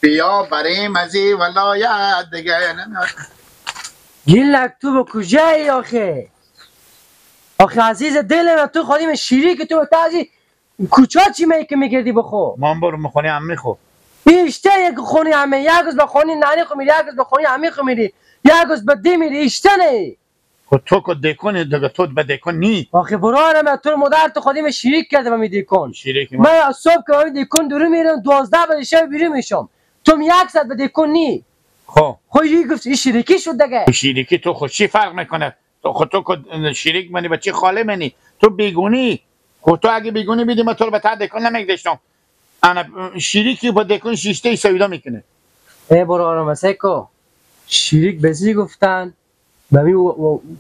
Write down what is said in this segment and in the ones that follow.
بیا بریم از این ولایت دیگه. گیلک تو به کجایی آخه؟ آخه عزیز دل من تو خودیم شیری که تو تازی کوچا چی می که میگردی بخو؟ من برو مخونی عمی خو. ایشته یک خونی عمی، یک روز به خونی نانی خو میری، یک روز به خونی عمی خو میری، یک روز به دی میری، ایشته نه. خب تو که دکون دیگه تو به دکون نی. آخه برو من تو مادر تو خودیم شریک کرده و می دکون. شریک من از صبح که می دکون درو میرم 12 بجه شب بیرون میشم. تو یک ساعت به دکون نی. خب خب یه گفت این شریکی شد دیگه. شریکی تو خود چی فرق میکنه؟ تو خود تو که شریک منی به چی خاله منی؟ تو بیگونی. خب تو اگه بیگونی بیدی من تو رو به تا دکون نمیگذاشتم. انا شریکی با دکون شیشته سودا میکنه. ای برو آرام سکو. شریک بزی گفتن به می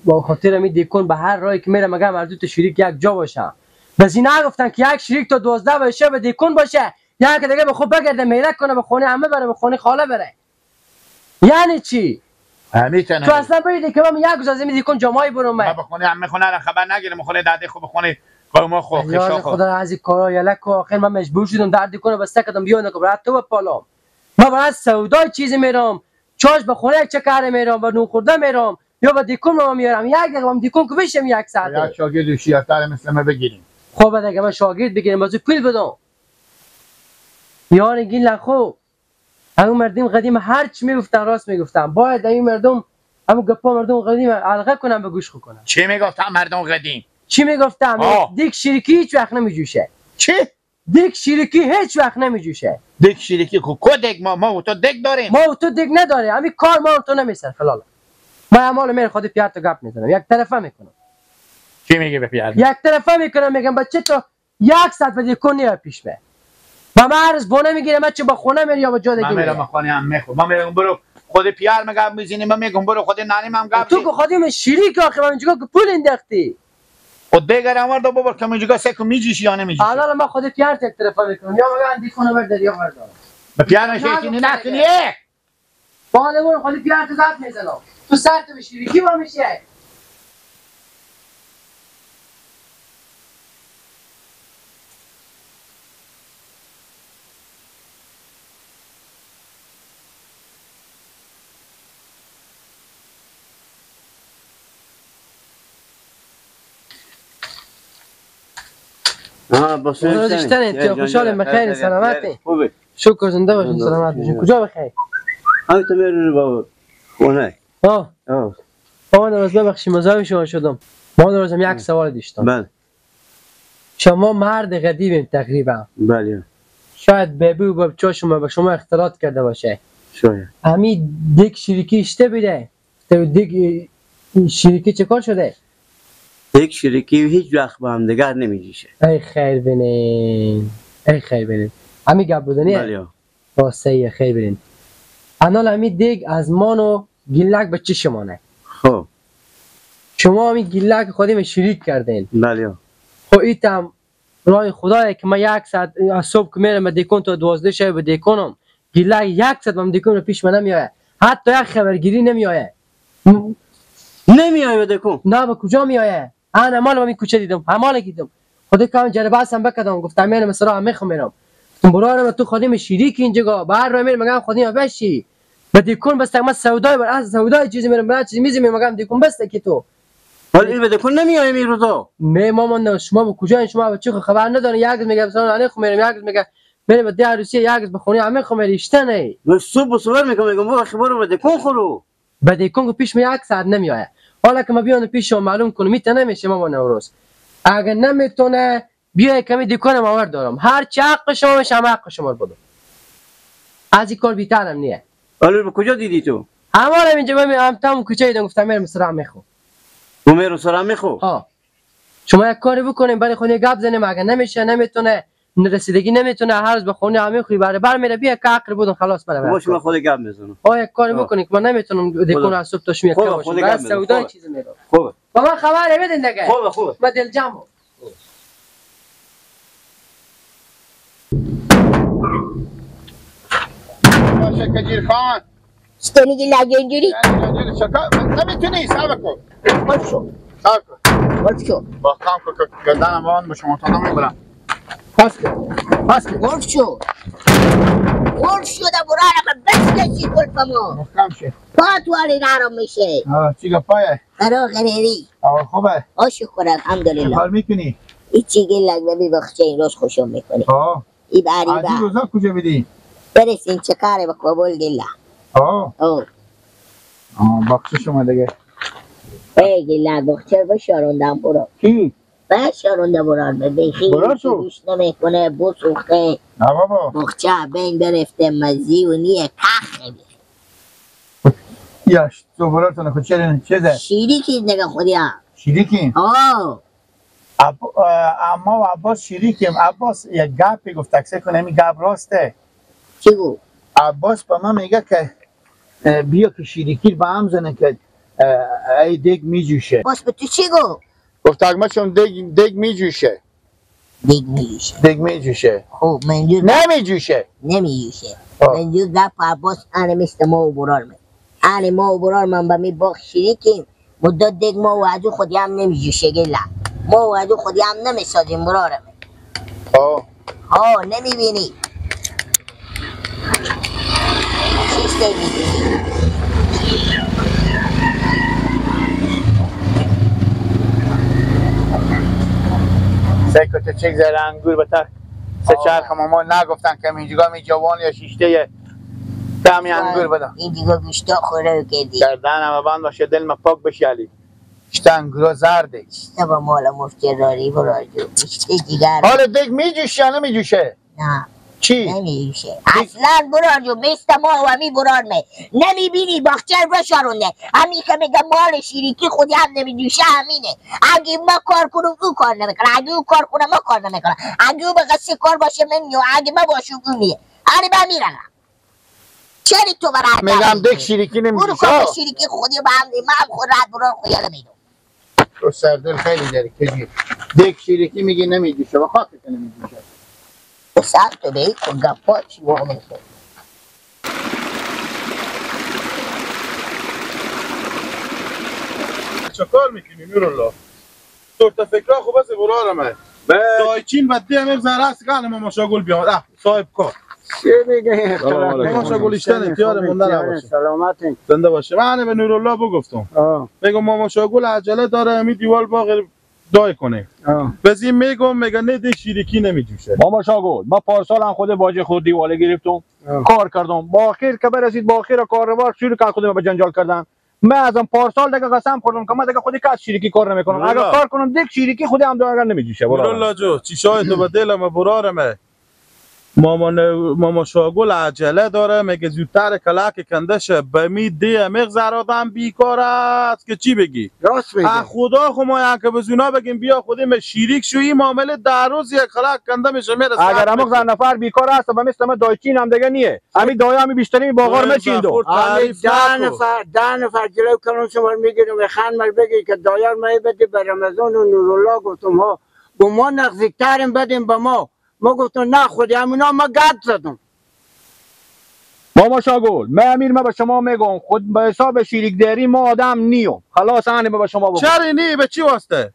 و خاطر می دکون به هر راهی که میره مگه مردم تو شریک یک جا باشن. بزی نگفتن که یک شریک تا 12 بجه شب دکون باشه، یک دیگه به خود بگرده میره کنه به خونه عمه بره به خونه خاله بره. یعنی چی؟ تو اصلا ببینید که من یک روز از این دکون جمعی برم من به خونه عمه خونه را خبر نگیرم، خونه داده خو به خونه قوم خو خشا خو. خدا از این کارا یلک و آخر من مجبور شدم درد کنه بسته کردم بیان که برات تو بپالم. من برای سودای چیزی میرم، چاش به خونه یک چکر میرم، به نون خورده میرم یا به دکون رو میارم. یک دقیقه من دکون که بشم یک ساعته. یک شاگرد شیعتر مثل ما بگیریم. خب دیگه من شاگرد بگیریم بازو پول بدم. یعنی گیل خو همون مردم قدیم هر چی میگفتن راست میگفتن. باید این مردم همون گپا مردم قدیم علقه کنن به گوش خو کنن. چی میگفتن مردم قدیم؟ چی میگفتم؟ دیک شریکی هیچ وقت نمیجوشه. چی؟ دیک شریکی هیچ وقت نمیجوشه. دیک شریکی کو کو دیک ما و تو دیک داریم. ما و تو دیک نداریم. همین کار ما و تو نمیسر فلال. ما اعمال میر خود پیار تو گپ میزنم. یک طرفه میکنم. چی میگی به پیار؟ یک طرفه میکنم میگم بچه تو یک ساعت بعد کن نیا پیش به. با من عرض بونه میگیرم من چه با خونه میری یا با جا دیگه. من میرم خونه هم میخو. من میگم برو خود پیار میگم میزنی من میگم برو خود نانی من گپ. تو که خودم شریک آخه من اینجا که پول انداختی. خود دیگر آورد بابا که اینجا سه کو میجیش یا نمیجیش. الان من خود پیار یک طرفه میکنم یا میگم دیکونه بردار یا بردار. به پیار نشینی نکنی. بالا برو خود پیار تو زد میزنم. تو سر تو به شریکی با میشه. داشتن خوشحالم بخیر سلامتی. خوبه شکر زنده باشین سلامت باشین. کجا بخیر؟ همین تو میری بابا خونه. آه آه نواز ببخشید مزاحم شما شدم. ما نوازم یک سوال داشتم. بله. شما مرد قدیمیم تقریبا. بله. شاید بیبی و بچه شما به شما اختلاط کرده باشه. شاید. همین دیک شریکی اشته بیده. دیک شریکی چه کار شده؟ یک شریکی هیچ وقت با هم دیگر نمیجیشه. ای خیر بینین، ای خیر بینین. همین گپ بودنیه؟ بله. واسه خیر بینین. انال همین دیگ از مانو گیلک به چه شمانه؟ خب شما همین گیلک خودیم شریک کردین. بله. خب ایتم رای خدایه که من یک ساعت از صبح که میرم به دیکون تا 12 شب به دیکونم گیلک یک ساعت من دیکون رو پیش من نمیایه، حتی یک خبرگیری نمیایه. نمیایه به دیکون؟ نه به کجا میایه؟ انا مال من کوچه دیدم، همال دیدم. خود کام جربه هستم بکدم گفتم میرم مثلا همه خو میرم. گفتم برو تو خودیم شریک اینجا بر رو میرم میگم خودیم بشی. به دیکون بس من سودای بر از سودای چیزی میرم برای چیزی میزم میگم دیکون بس که تو. ولی این به دیکون نمیای می روزا. می مامان شما به کجا شما به چه خبر ندارین. یک میگه مثلا انا خو میرم، یک میگه میرم به عروسی، یک به خونه همه خو میری اشته نه. من صبح صبح میگم میگم برو خبر به دیکون خورو. به دیکون پیش می یک ساعت نمیایه. حالا که ما بیان پیش شما معلوم کنم میتونه نمیشه ما با نوروز. اگه نمیتونه بیا کمی دکانم آورد دارم. هر چه حق شما میشه هم حق شما رو بدم. از این کار بیترم نیه. حالا به کجا دیدی تو؟ همانم اینجا من هم تمام کوچه دیدم گفتم میرم سرم میخو. تو میرم سرم میخو؟ ها. شما یک کاری بکنیم برای خونه گپ زنیم اگه نمیشه نمیتونه رسیدگی نمیتونه هر روز به خونه همه خوی بره بر میره بیا که عقل بودم خلاص بره. باش من خود گپ میزنم. آ یک کاری بکنی که من نمیتونم دکون از صبح تا شب یک باشم. بس سودای چیز میرم. خوبه. با من خبر بدین دیگه. خوبه خوبه. من دل جمع. باشه کجیر خان. چطور میگی لگه اینجوری؟ نمیتونی صبر کن. قلب شو. صبر کن. قلب شو. با کام کن گردنم با شما تا نمیبرم. پس کن. پس کن. قلب شو. خور شده برارم بس کشی کلفمو محکم شه پاتوالی نرم میشه. چی گپایه؟ قرار قریری آقا خوبه؟ شکر الحمدلله. کار میکنی؟ هیچی گلک ببی بخچه این روز خوشم میکنی. ای بری با از روزا کجا بدی؟ برسین چه کاره با کابل گله. بخچه شما دیگه. ای گله بخچه بشاروندم برو. کی؟ بشارونده برار ببین خیلی دوش نمیکنه بسوخته. نه بابا بخچه بین برفته مزی و نیه کخه بی. یاش تو براتون خود چه چیزه؟ شیریکی دیگه خودی ها. شیریکی؟ اما و عباس شریکیم. عباس یک گپی گفت تکسه کنه این گپ راسته. چی گفت؟ عباس به من میگه که بیا که شریکی به هم زنه که ای دیگ میجوشه. عباس به تو چی گفت؟ گفت اگه چون دیگ میجوشه. دیگ میجوشه. دیگ میجوشه. خب منجور نمیجوشه. نمیجوشه. منجور گپ عباس آن مثل ما و برار من. آن ما و برار من به می باغ شریکیم. مدت دیگ ما و از خودی هم نمیجوشه گله. ما و از خودی هم نمیسازیم برارم. نمیبینی. چیز نمیبینی. سه کته چک زره انگور بتر سه چرخ ما نگفتن که اینجا می جوان یا شیشته دمی انگور بدم. این دیگه گوشتا خوره کردی. گردن هم بند باشه دل ما پاک بشه علی. شته انگورا زرده. شته با مال مفتراری برار جو. شته دیگر. حالا دیگ میجوشه یا نمیجوشه؟ نه. چی؟ نمیجوشه. اصلا برار جو مثل ما و می برار می. نمیبینی باغچه بشارونده. همین که میگه مال شیریکی خودی هم نمیجوشه همینه. اگه ما کار کنم او کار نمیکنه. اگه او کار کنه ما کار نمیکنه. اگه او به قصه کار باشه من نیو. اگه ما باشم او نیه. آره من میرم. چرا تو برای میگم دیگ شیریکی نمیجوشه. برو کار شیریکی خودی به هم من هم خود رد برار خودی نمیدونم. تو سردل خیلی داری کجی دیگ شیریکی میگی نمیجوشه و خاک که نمیجوشه. تو سر تو به کن گپا چی واقع میشه. چه کار میکنی نورالله؟ تو فکرها خوب است برارمه. دایچین و دی هم زهر است که ما شاگل بیاد. صاحب کار. چی میگه؟ ما شاگل اشتن اختیار مونده نباشه. سلامتین. زنده باشه. من به نورالله بگفتم. میگم ماما شاگل عجله داره می دیوال باغ دای کنه. بزین میگم میگه نه دیگ شیریکی نمیجوشه. ماما شاگل ما پارسال هم خود باجه خود دیواله گرفتم. کار کردم. باخیر که برسید باخیر کاروبار شروع کرد خودم به جنجال کردن. من از پارسال دیگه قسم خوردم که من دیگه خودی کس شریکی کار نمیکنم. اگر کار کنم دیگ شریکی خودی هم دیگه نمیجوشه. نورالله جو چیشای تو به دلم برارمه. ماما شاگل عجله داره میگه زودتر کلک کنده شه به می دی مغزر آدم بیکار است که چی بگی؟ راست میگه. خدا خو ما که بزونا بگیم بیا خودیم شریک شو این معامله در روز یک کلک کنده میشه میرسه. اگر مغزر نفر بیکار است و مثل ما دایچین هم دیگه نیه. همین دایا همی بیشتری باغار مچیندو. ده نفر جلو کنون شما میگیرم خان مر بگی که دایار ما بدی به رمضان و نورالله گفتم ها با ما نزدیکتریم بدیم به ما. ما گفتم نه خودی همونا ما گد زدم. ماما شاگل من امیر ما به شما میگم خود به حساب شریک داری ما آدم نیوم. خلاص انه به شما بگم. چرا نی به چی واسطه؟